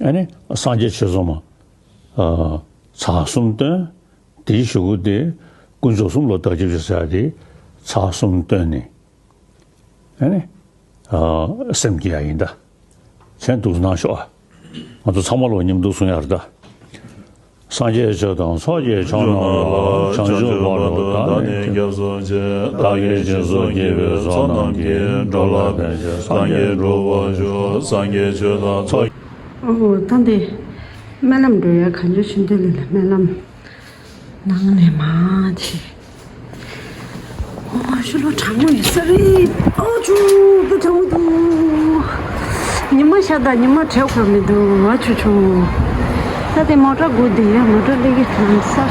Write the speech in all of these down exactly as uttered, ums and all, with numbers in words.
ཨ་ནི་སངས་རྒྱས་ཆོས་ཚོགས་མ། ཨ། ཚར་གསུམ་བཏོན། དེའི་གཞུག་གུ་དེ་དཀོན་མཆོག་གསུམ་ལ་བདག་སྐྱབས་ཞུ་ཟེར་ཡ་དེ་ཚར་གསུམ་བཏོན་ནས། ཨ་ནི། ཨ། སེམས་བསྐྱེད་ཡ་ཡིན་ད། མཁྱེན་འདུག་གནང་ཤོག་ཨ། ང་ཚོ་ཚང་མ་ལོ་མཉམ་དུ་གསུང་ཡ་རེད་ད། སངས་རྒྱས་ཆོས་དང་ཚོགས་ཀྱི་མཆོག་རྣམས་ལ། བྱང་ཆུབ་བར་དུ་བདག་ནི་སྐྱབས་སུ་མཆི། བདག་གིས་སྦྱིན་སོགས་བགྱིས་པའི་ཚོགས་རྣམས་ཀྱིས། འགྲོ་ལ་ཕན་ཕྱིར་སངས་རྒྱས་འགྲུབ་པར་ཤོག་སངས་རྒྱས་ཆོས་དང་ཚོགས། ཨོ། ད་འདི་སྨོན་ལམ་འགྲོ་ཡ། གངས་ལྗོངས་ཆོས་ལྡན་གླིང་ལ་སྨོན་ལམ་གནང་ནས་མ་བྱེད། ཨོ། ཤུ་ལོ་གྲང་མོ་ཡོད་ས་རེད། ཨོ་ཆུ། དཔེ་གྲང་མོ་འདུག་ཉི་མ་ཤར་དང་ཉི་མ་བྲེག་ཁོར་མི་འདུག་ཨ་ཆུ་ཆུ། ད་དེ་མོ་ཊ་སྒུག་བསྡད་ཡ། མོ་ཊ་སླེབས་ཀྱི་ལམ་སར།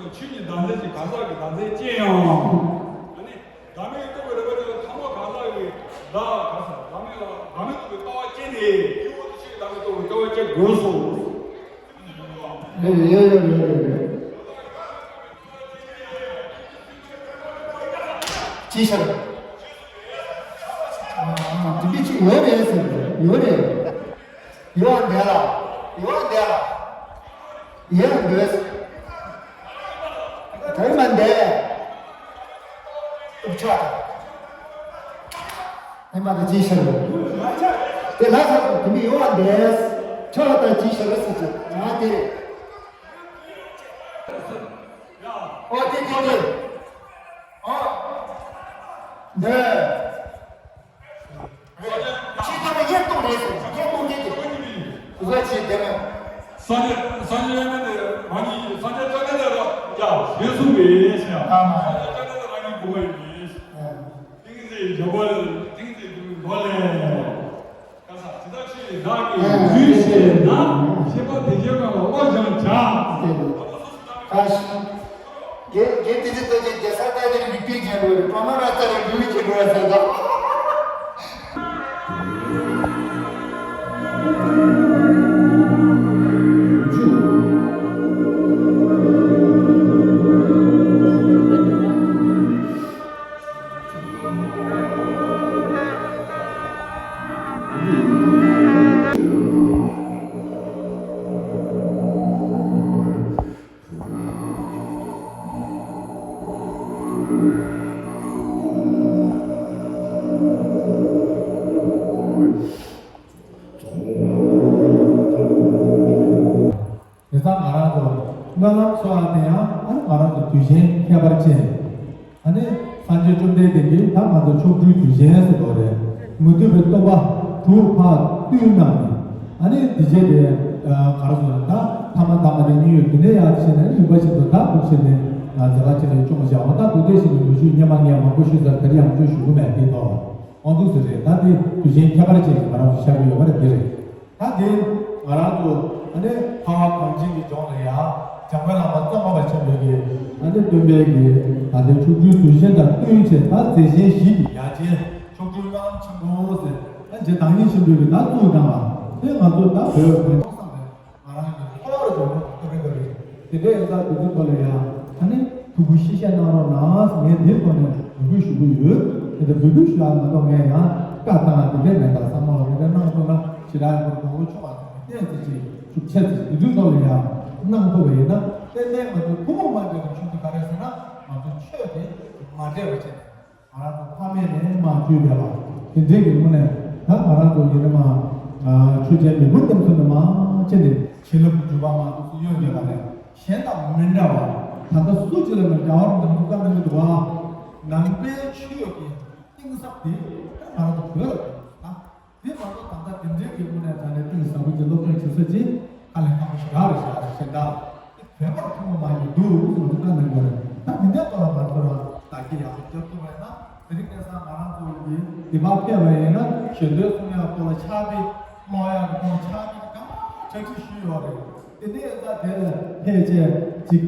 ཆོས་ཉིད་བདག་འཛིན་གྱི་གང་ཟག་གི་བདག་འཛིན་ཅི་ཡང་། ཨ་ནི། བདག་མེད་རྟོགས་པའི་རིག་པ་དེ་ལ་ཐ་མ་གང་ཟག་གི་བདག་ག་ས། བདག་མེད་ལ་བདག་མེད་རྟོགས་པའི་ལྟ་བ་སྐྱེས་ནས། སྐྱེ་བོ་དེ་ཕྱིར་བདག་མེད་རྟོགས་པའི་ལྟ་བ་སྐྱེ་དགོས་སོ། ཡོད་ཡོད་ཡོད་ཡོད་ཡོད། ཅི་ཤར། ཨ། དེ་འདྲ་ཅིག་ཡོད་རེད་ཟེར། ཡོད་རེད། ཡོད་འདས་ལ། ཡོད་འདས་ལ། ཡོད་འདས། དེ་མ་འདས། ཨུ་ཆ། དེ་མ་དེ་ཅི་ཤར། དེ་ལ་ས་དེ་མི་ཡོད་འདས། ཆ་ལ་ད་ཅི་ཤར་ཟེར་གྱི། ང་དེ། ཨོ་དེ་དེ་དེ། ཨོ། འདས། ཕྱི་ལྟར་གཡས་གཏོང་རེད་ཟེར། གཡས་གཏོང་དེ་དེ། གཟོད་བྱེད་དེ་མོ། སངས་རྒྱས་སངས་རྒྱས་དངོས་གནས་དེ་རང་ཉིད་ཀྱི། སངས་རྒྱས་བཅོམ་ལྡན་འདས་ལ་ཡ་ཞེས་གསུངས་པས་ཟེར། ཨ་མ། སངས་རྒྱས་བཅོམ་ལྡན་འདས་རང་ཉིད་དགོངས་པ་ཡིན། ཨ། ཏིང་འཛིན་འཇམ་པ་ལས། ཏིང་འཛིན་འཇམ་པའི་མདོ་ལས། ག་ས། ཇི་ལྟར་ཆོས་ཉིད་བདག་གིས་རྫུས་ཤེས་ན། ཤེས་པ་དེ་བཞིན་གང་ལ་བསླུར་ཀྱང་བྱ། ད་ཤི། དགེ་དགེ་དེ་ཚོ་ལྟ་ཅི། རྒྱལ་ས་ལྟ་ཅི་རིག་པའི་རྒྱལ་པོ་རེད། གྲོ་མ་ར་ལྟ་རེ་ལུས་ཀྱི་འགྲོ་བ་ཟེར་ད། དེ་ཙང་ང་རང་ཚོ་སྨོན་ལམ་ཚོགས་ཡ་དེ་ཡང་ཨ་ནི་ང་རང་ཚོ་དུས་ཆེན་ཁྱད་པར་ཅན། ཨ་ནི་སངས་རྒྱས་བཅོམ་ལྡན་འདས་ཀྱིས་ད་ང་ཚོ་མཆོག་སྤྲུལ་དུས་ཆེན་ཟེར་དགོས་རེད། མི་མཐུན་པའི་རྟོག་པ་དྲུག་ཕར་བཏུལ་གནང་ནས། ཨ་ནི་འདི་རྗེས་དེ་ག་རེ་ཟེར་ན། ད་ཐ་མ་ཐ་མ་དེ་གཉིས་ཡོད། དེ་ནས་ཡར་བྱས་ནས་རིམ་པ་བཞིན་དུ་ད་འདུག་བྱས་ནས་མཛད་པ་ཅིག་ལ་སྐྱོང་བཞག་པ། ད་འདུག་སྟེ་བཞིན་དུ་ལོ་རྒྱུས་སྙན་མ་ངས་མང་པོ་ཞུས་ཚར། དེར་ཡང་བསྐྱར་ཞུ་གི་མེད། དེ་ཐོག་དབང་འདུག་ཟེར་རེད། ད་དེ་དུས་ཆེན་ཁྱད་པར་ཅན་ཞིག་ང་རང་ཚོ་ཆགས་ཀྱི་ཡོད་པ་རེད། འདི་རེད། ད་དེ་ང་རང་ཚོ་ཨ་ནི་འཕགས་པ་གངས་ཅན་གྱི་ལྗོངས་ལ་ཡང་འཇམ་མགོན་བླ་མ་ཙོང་ཁ་པ་ཆེན་པོའི་གི་ཨ་ནི་སྟོན་པའི་གི་ད་ལྟའི་མཆོག་སྤྲུལ་དུས་ཆེན་དང་བསྟུན་བྱས། ད་མཛད་ཆེན་བཞི་གི་ཡ་གྱལ་མཆོག་སྤྲུལ་སྨོན་ལམ་ཆེན་པོ་ཟེར། ད་རྗེ་བདག་ཉིད་ཆེན་པོའི་གི་ད་བཙུགས་གནང་བ་དེ་ང་ཚོ་ད་བོད་བོད་ཀྱི་བསམ་པའི། ང་རང་གི་ཁོ་ར་དུ་ཀ་རེ་ཀ་རེ། དེ་འདྲའི་ཡོད་ཙང་དེ་ཚོའི་ཐོག་ལ་ཡང་ཨ་ནི་ཐུགས་ཁུར་ཤེས་བཞེས་གནང་རོགས་གནང་། ངས་འདིའི་ཐོག་ནས་འབོད་སྐུལ་ཞུ་གི་ཡོད། དེ་འདྲ་འབོད་སྐུལ་ཞུ་ཡག་མ་གཏོགས་ངས་ཡང་བཀའ་བཏང་ཡག་དེ་འདྲའི་མེད། ད་བསམ་བློ་དེ་འདྲ་གནང་ཐུབ་ན་ཞེ་དྲག་ཡག་པོ་རེད། དགོངས་པ་ཆོག་པ་དང་བརྟན་ཙི་ཅིག་ཤུགས་ཆེ་ཙི་ཅིག་དེ་ཚོའི་ཐོག་ལ་ཡང་གནང་ཐུབ་པ་ཡིན་ན། ཏན་ཏན་ང་ཚོ་ཐུན་མོང་མ་འདྲེས་པའི་ཆོས་འདི་ག་རེ་ཟེར་ན། ང་ཚོ་ཆོས་དེ་མ་འདྲེས་པ་བྱས་ནས། ང་རང་ཚོ་ཕ་མེས་ནས་མར་བརྒྱུད་བསྡད་པ་དེ་འདྲའི་གི་ངོས་ནས། ད་ང་རང་ཚོ་ཡིན་ན་མར་ཆོས་ཅན་མི་བུ་རྣམ་ཚོ་ནས་མར་བྱས་ནས་བྱིན་རླབས་ཀྱི་འཇུག་པ་མར་དུ་སུ་ཡོད་བསྡད་པ་རེད། གཞན་དང་མི་འདྲ་བ། ད་ལྟ་སུ་གཅིག་ལ་མི་འདྲ་བ་རང་ཚོ་བཀའ་གནང་གི་འདུག་བ། ནང་པའི་ཆོས་ཀྱི་གཏིང་ཟབ་དེ་ང་རང་ཚོ་བོད་ལ་ཡོད་ད། དེ་མ་གཏོགས་ད་ལྟ་དེ་འདྲའི་གི་དངོས་གནས་དྲང་གནས་གཏིང་ཟབ་པོ་གི་སློབ་སྦྱོང་བྱེད་ས་ཅིག་དཀའ་ལས་ཁག་པོ་ཞིག་རག་རེད་ཤག་གཞན་དག་དེ་བོད་པར་ཐུན་མོང་མ་ཡིན་འདུག་ཟེར་དུས་བཀའ་གནང་དགོས་རེད། ད་དེ་འདྲའི་ཐོག་ལ་ང་ཚོ་རང་བདག་གིས་ཡག་པོ་རྒྱབ་ཐུབ་པ་ཡིན་ན། དེ་རིང་ཁ་སང་ང་རང་ཚོ་གི་དེ་བར་ཕེབས་པ་ཡིན་ན་ཞལ་འདོན་གསུང་ཡག་སྐོར་ལ་ཕྱག་དཔེ་ཀློག་ཡག་གི་སྐོར་ལ་ཕྱག་དཔེ་གང་མང་གྲ་སྒྲིག་ཞུས་ཡོད་རེད། དེ་འདྲའི་ཡོད་ཙང་དེ་ལ་ཕེབས་བྱས་ཅིག་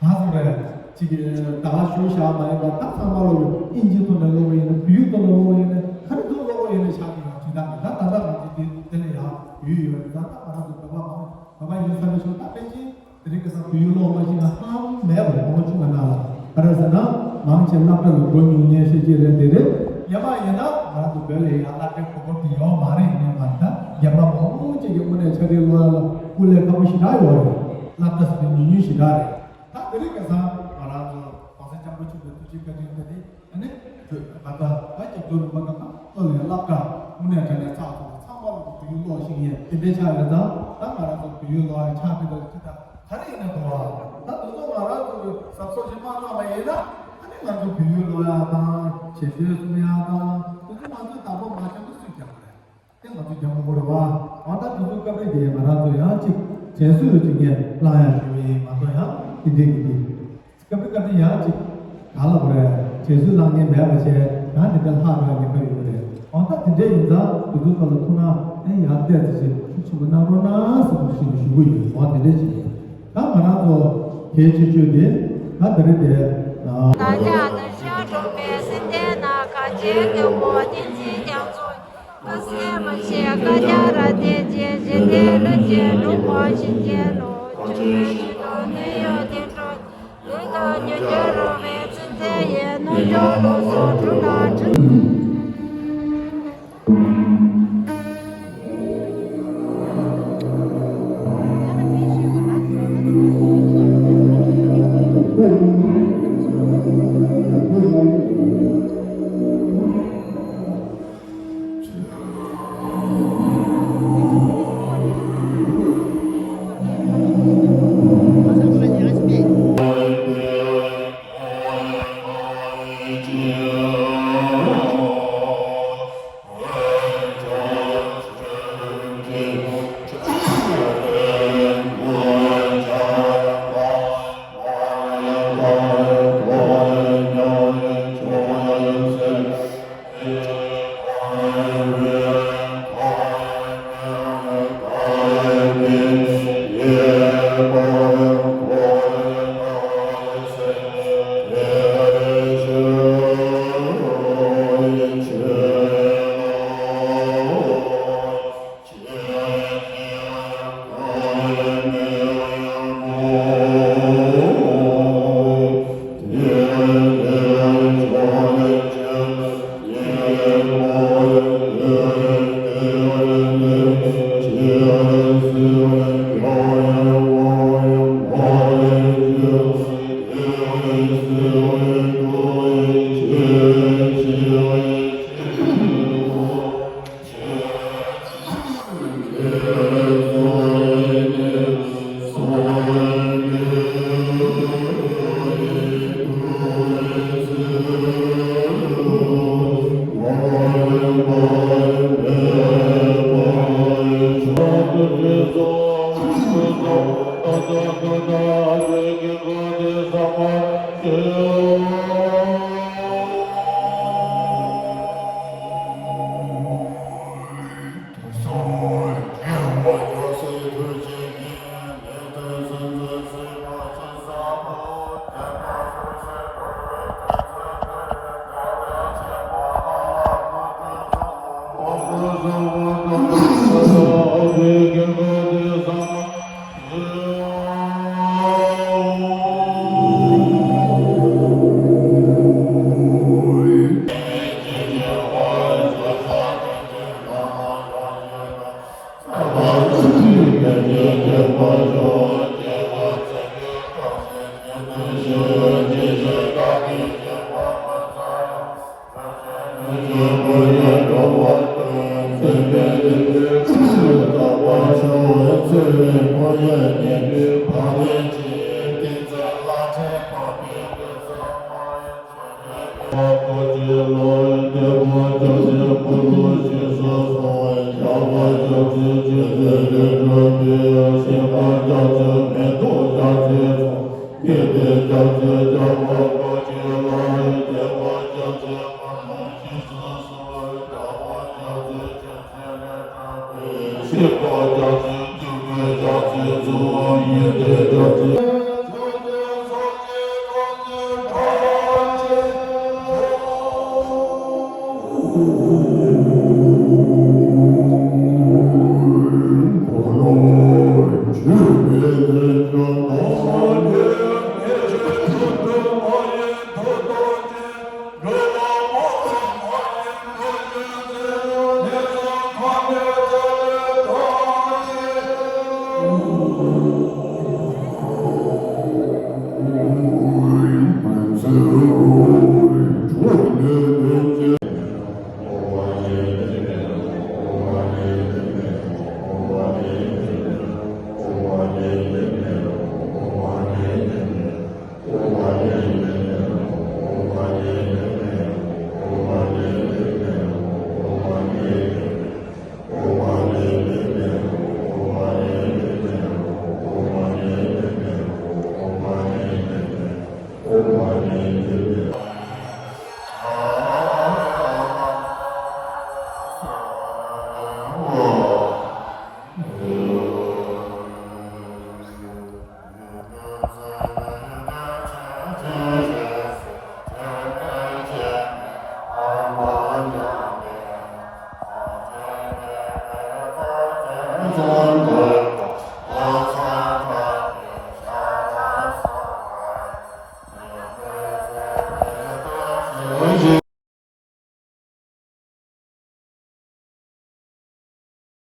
གང་ཟེར་རེད། ཅིག་གི་ཟླ་བ་བཞུགས་བཞག་མ་ཡིན་པ། ད་ཚང་མ་ལོག་གི་ཨིན་ཇི་ཐོག་ནས་ཀློག་པ་ཡིན་ན། བོད་ཡིག་ཐོག་ནས་ཀློག་པ་ཡིན་ན། ག་རེ་ཐོག་ཀློག་པ་ཡིན་ན་ཆགས་ཀྱི་ཡོད། དེ་དག་གི་ད་ད་ལྟ་ང་ཚོ་དེ་དེ་ལ་ཡག་ཡོད་ཡོད། ད་ད་ང་རང་ཚོ་བོད་པ་མང་ ལོ་པ་ཡིན་ས་རེད་ཤོག་ད་ཕལ་ཆེར་དེ་རིང་ཁ་སང་བོད་ཡིག་ཀློག་མ་ཤེས་ན་ཧང་མེད་པར་ཁོང་ཆུང་བ་ན་ལ་ག་རེ་ཟེར་ན་མང་ཆེ་སློབ་གྲྭ་ལ་འགྲོ་མྱོང་མཁན་ཤེས་ཀྱི་རེད། དེ་རེད། ཡ་མ་ཡིན་ན་ང་རང་ཚོ་བོད་ལ་ཡང་སློབ་གྲྭའི་གོ་སྐབས་དེ་ཡོད་མ་རེད། ངས་མ་ད་རྒན་པ་མང་པོ་ཅིག་གི་དངོས་གནས་ཕྱག་ལས་ལོ་ལ་སྐུ་ལས་ཁག་པོ་ཞེ་དྲག་ཡོད་རེད། སློབ་གྲྭ་ཟེར་ནས་ཉུང་ཉུང་ཞེ་དྲག་རེད། ད་དེ་རིང་ཁ་སང་ང་རང་ཚོ་གོང་ས་སྐྱབས་མགོན་ཆེན་པོའི་ཐུགས་རྗེ་བཀའ་དྲིན་དེ་ནི། ཨ་ནི། བོད་ང་ཚོ་ད་སྐྱབས་མགོན་རིན་པོ་ཆེ་དང་ལྷོ་ལ་ཡང་སློབ་གྲྭ་དངོས་གནས་དྲང་གནས་ཚགས་ཚུད་པ་ཚང་མ་ལ་བོད་ཡིག་ཀློག་ཤེས་ཡས་དེ་འདྲའི་ཆགས་ཡོད་ཙང་ད་ང་རང་ཚོ་བོད་ཡིག་ཀློག་ཡ་ཆགས་ཀྱི་འདུག་ཅི་ད་ག་རེ་ཡིན་ན་འདུག་ཨ། ད་དེ་ཚོ་ང་རང་ཚོ་གི་གཟབ་གཟབ་ཞིག་མ་གནང་བ་ཡིན་ན་ཨ་ནི་ང་ཚོ་བོད་ཡིག་ཀློག་ཡ་དང་ཞལ་བརྗོད་གསུང་ཡ་དང་དེ་ཚོ་ང་ཚོ་བདག་པོ་མ་བྱས་ན་སུས་རྒྱག་གི་རེད། དེ་ང་ཚོ་རྒྱབ་མ་དགོས་རེད་བ། འོ་ད་དེ་ཚོ་སྐབས་རེ་དེ་ང་རང་ཚོ་ཡང་ཅིག་དྲན་གསོ་རུ་ཅིག་ངས་བླངས་ཡང་ཞུ་ཡིན་མ་གཏོགས་ཡང་དེ་འདྲས་ཀྱི་དེ། སྐབས་རེ་སྐབས་རེ་ཡང་ཅིག་ག་ལ་དགོས་རེད། དྲན་གསོ་བླངས་མཁན་མེད་པ་བྱས་ཡང་དེ་འདྲ་ལྷག་འགྲོ་ཡ་ཉེན་ཁ་ཡོད་རེད། འོ་ད་དེ་འདྲས་ཡིན་ཙང་དེ་ཚོ་ཐོག་ལ་ཐུགས་སྣང་ཨེ་ཡར་བལྟས་ཚེ་ཅིག་ཤུགས་ཆེན་པོ་གནང་རོགས་གནང་ཟེར་དུ་ཞུ་ཞུ་གི་ཡོད། འོ་དེ་འདྲས་ཅིག་ཡིན། ད་ང་རང་ཚོ་གལ་ཆེ་ཤོས་དེ་ད་དེ་རེད་དེ། ད་ལྟ་ནི་ཤོག་གྲུབ་པའི་སེམས་ལྡན་ན་ག་ཅེ་ཀེ་བོ་བསྟན་འཛིན་རྒྱ་མཚོ། ཀ་སེ་མ་ཤེས་ཀ་ཡ་ར་དེ་རྗེ་ཞི་བདེ་ལྷུན་གྱིས་གྲུབ་པ་ཞིག་གེ་ལོ་ཆུ་ཞིག་ཏུ་གནས་ཡོད་དེ་འགྲོ། ལུས་དང་ཉེ་སྦྱོར་རུང་བའི་ཚུལ་མཛད་ཡས་རྣལ་འབྱོར་ལོངས་སུ་གྲུབ་ལ་འཕྲིན།